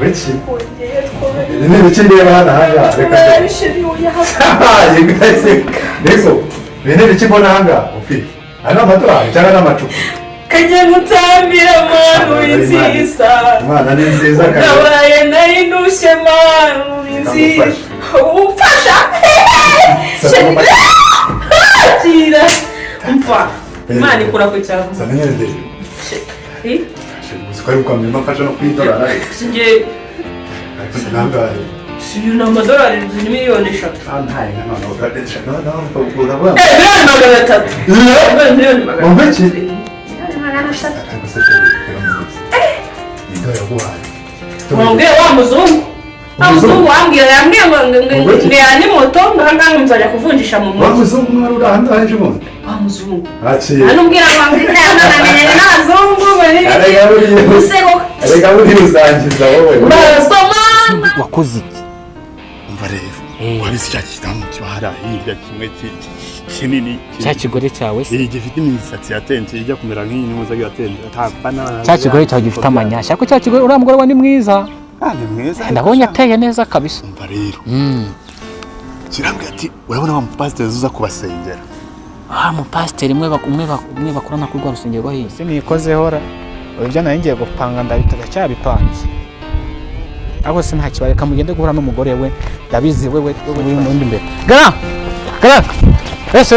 Wiki. Kongeye twari. Ibi ni ibiki ndeba hano ahangaha? Reka Twari chéri, oya. Habaye guys. Niko. Ibi ni ibiki mbona ahangaha ufite? Aya ni amadolari cyangwa ni amacupa? Kajya gutambira manu nziza. Imana ni nziza kandi. Nabaye nari ndushye manu nziza. Umfasha. Chéri. Akira. Umva. Imana ikura ku cyavu. Sa nyine. Eh? Uzi ko ari ukwamenya mfasha no kwidolari. Sinjye Ariko sinangahe. si ni amadolari ni 3 miliyoni. Ah, ntaye none uradesha. No, no, urabona. Eh, 3 miliyoni. Miliyoni Wumva 300. iki? 3 miliyoni. Ariko se chéri, reka mubaze. Ni dola yaguhaye. Wambwiye wa muzungu. Wa muzungu wambwira yambwiye ngo Ngo iki? ngo yani moto ngo aha ngaha nzajya kuvunjisha mu Wa mujyi. muzungu mwari uri ahangaha ejo bundi? Wa muzungu. Akira. Hano umbwira ngo namenyanye n'abazungu ngo n'ibiki. Arega buriya. Usego. Arega buriya uzangiza wowe. Basoma. Wakoze iki? Umva rero, wabizi cya kidamu kiba hariya hirya kimwe kinini Cya kigore cyawe se? Iyi gifite imisatsi yatenze ijya kumera nk'iyi n'umuza yatenze. Cya kigore cyawe gifite amanyashya, ariko cya kigore, uriya mugore we ni mwiza. Ah, ni mwiza. Ndabonye ateye neza kabisa. Umva rero, kirambwira ati urabona wa mupasiteri uza kubasengera? Ah, mupasiteri umwe bakorana kuri rwa rusengero rwo hirya. Sinikozeho ra, ibyo nari ngiye gupanga ndabitagacyabipanze, ariko se nta kibazo, reka mugende guhura n'umugore we, ndabizi wewe uri mu wundi imbere. Gara gara ese,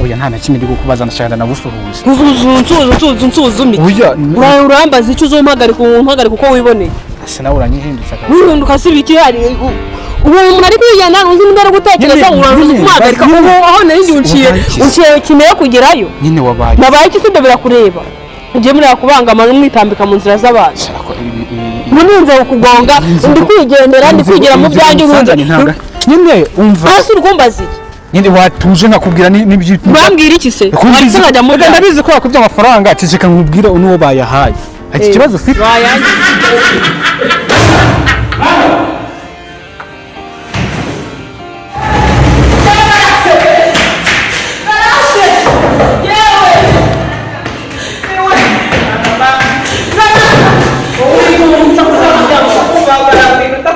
oya, nta na kimwe ndi kukubaza, ndashaka nagusuhuza. Nsuzu nsuzu nsuzu nsuzume. Oya. Urambaza icyo uzompagarika umpagarika uko wiboneye. Ese nawe uranyihindutse akazi. Wihinduka si ibiki hari ubu umuntu ari kwijyana uzi niba ari gutekereza Nyine, uraza nyine, kumuhagarika nyine. ubu aho nari ndi unciye Wabaye iki? unciye kineye kugerayo. Nyine wabaye Nabaye iki? Sibyo birakureba, ugiye mureba kubangama mwitambika mu nzira z'abantu. Shaka ibi Muninze kugonga, ndi kwigendera, ndi kwigira mu byanjye urunze. Nyine umva. Hasi uri kumbaza iki? Nyine watuje nkakubwira n'ibyo. Urambwira iki se? Waretse nkajya mu Reka byanjye. ndabizi ko wakubye amafaranga, ceceka nkubwire n'uwo bayahaye. Hari ikibazo ufite? Bayanjye.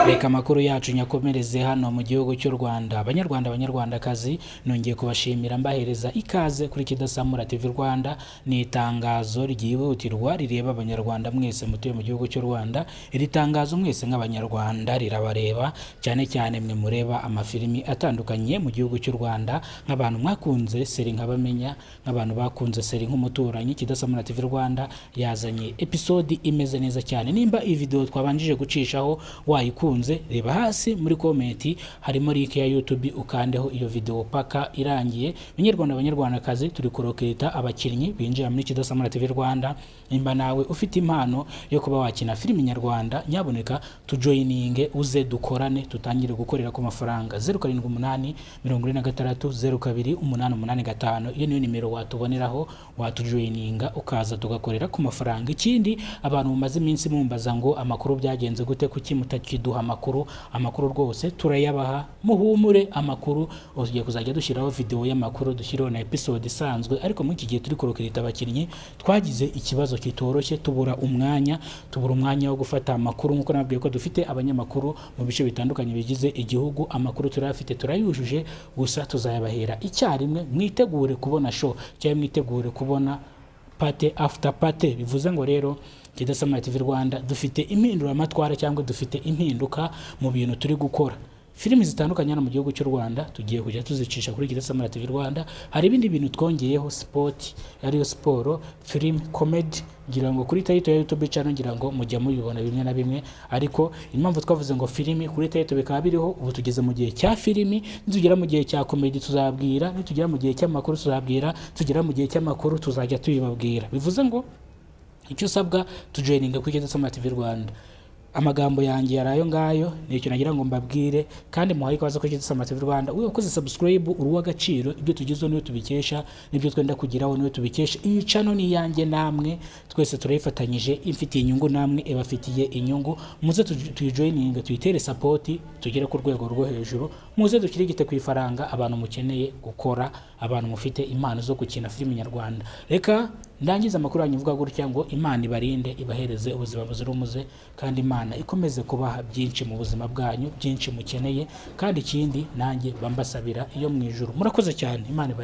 Reka amakuru yacu nyakomereze hano mu gihugu cy'u Rwanda. Abanyarwanda, abanyarwandakazi, nongeye kubashimira mbahereza ikaze kuri Kidasamura TV Rwanda. Ni itangazo ryihutirwa rireba abanyarwanda mwese mutuye mu gihugu cy'u Rwanda. Iri tangazo mwese nk'abanyarwanda rirabareba cyane cyane mwe mureba amafilimi atandukanye mu gihugu cy'u Rwanda, nk'abantu mwakunze série nk'abamenya, nk'abantu bakunze série nk'umuturanyi. Kidasamura TV Rwanda yazanye episode imeze neza cyane. Nimba iyi video twabanjije gucishaho wayikunze, reba hasi muri comment harimo link ya YouTube, ukandeho iyo video paka irangiye. Banyarwanda, abanyarwandakazi, turi kuroketa abakinnyi binjira muri Kidasamura TV Rwanda. Nimba nawe ufite impano yo kuba wakina filimi nyarwanda, nyaboneka tujoyininge, uze dukorane, tutangire gukorera ku mafaranga. 078 46 02 885, iyo niyo nimero watuboneraho, watujoyininga ukaza tugakorera ku mafaranga. Ikindi, abantu mumaze iminsi mumbaza ngo amakuru byagenze gute, kuki mutakiduha amakuru? Amakuru rwose turayabaha, muhumure. Amakuru ugiye kuzajya dushyiraho video y'amakuru, dushyiraho na episode isanzwe, ariko muri iki gihe turi kurokirita abakinnyi twagize ikibazo kitoroshye, tubura umwanya, tubura umwanya wo gufata amakuru. Nk'uko nababwiye ko dufite abanyamakuru mu bice bitandukanye bigize igihugu, amakuru turayafite, turayujuje, gusa tuzayabahera icyarimwe. Mwitegure kubona show cyangwa mwitegure kubona party after party. Bivuze ngo rero Kidasamura TV Rwanda dufite impinduramatwara cyangwa dufite impinduka mu bintu turi gukora. Filimi zitandukanye hano mu gihugu cy'u Rwanda tugiye kujya tuzicisha kuri Kidasamura TV Rwanda. Hari ibindi bintu twongeyeho, sport, ariyo siporo, film, comedy. Ngira ngo kuri title ya YouTube channel ngira ngo mujya mubibona bimwe na bimwe, ariko impamvu twavuze ngo filimi kuri title bikaba biriho, ubu tugeze mu gihe cya filimi. Nitugera mu gihe cya comedy tuzabwira, nitugera mu gihe cy'amakuru tuzabwira, tugera mu gihe cy'amakuru tuzajya tubibabwira. Bivuze ngo icyo usabwa, tujoyininga kuri Kidasamura TV Rwanda. Amagambo yanjye yari ayo ngayo, ni icyo nagira ngo mbabwire, kandi muhaye ikaze kuri Kidasamura TV Rwanda. Uyu wakoze subscribe, uri uw'agaciro. Ibyo tugezeho niyo tubikesha, n'ibyo twenda kugeraho niyo tubikesha. Iyi channel ni iyanjye namwe, twese turayifatanyije, imfitiye inyungu namwe ibafitiye inyungu. Muze tuyijoyininge, tuyitere support, tugere ku rwego rwo hejuru. Muze dukirigite ku ifaranga, abantu mukeneye gukora, abantu mufite impano zo gukina filimi nyarwanda. Reka Ndangiza amakuru yanyu mvuga gutya ngo Imana ibarinde, ibahereze ubuzima buzira umuze, kandi Imana ikomeze kubaha byinshi mu buzima bwanyu, byinshi mukeneye, kandi ikindi nanjye bambasabira iyo mu ijuru. Murakoze cyane, Imana ibarinde.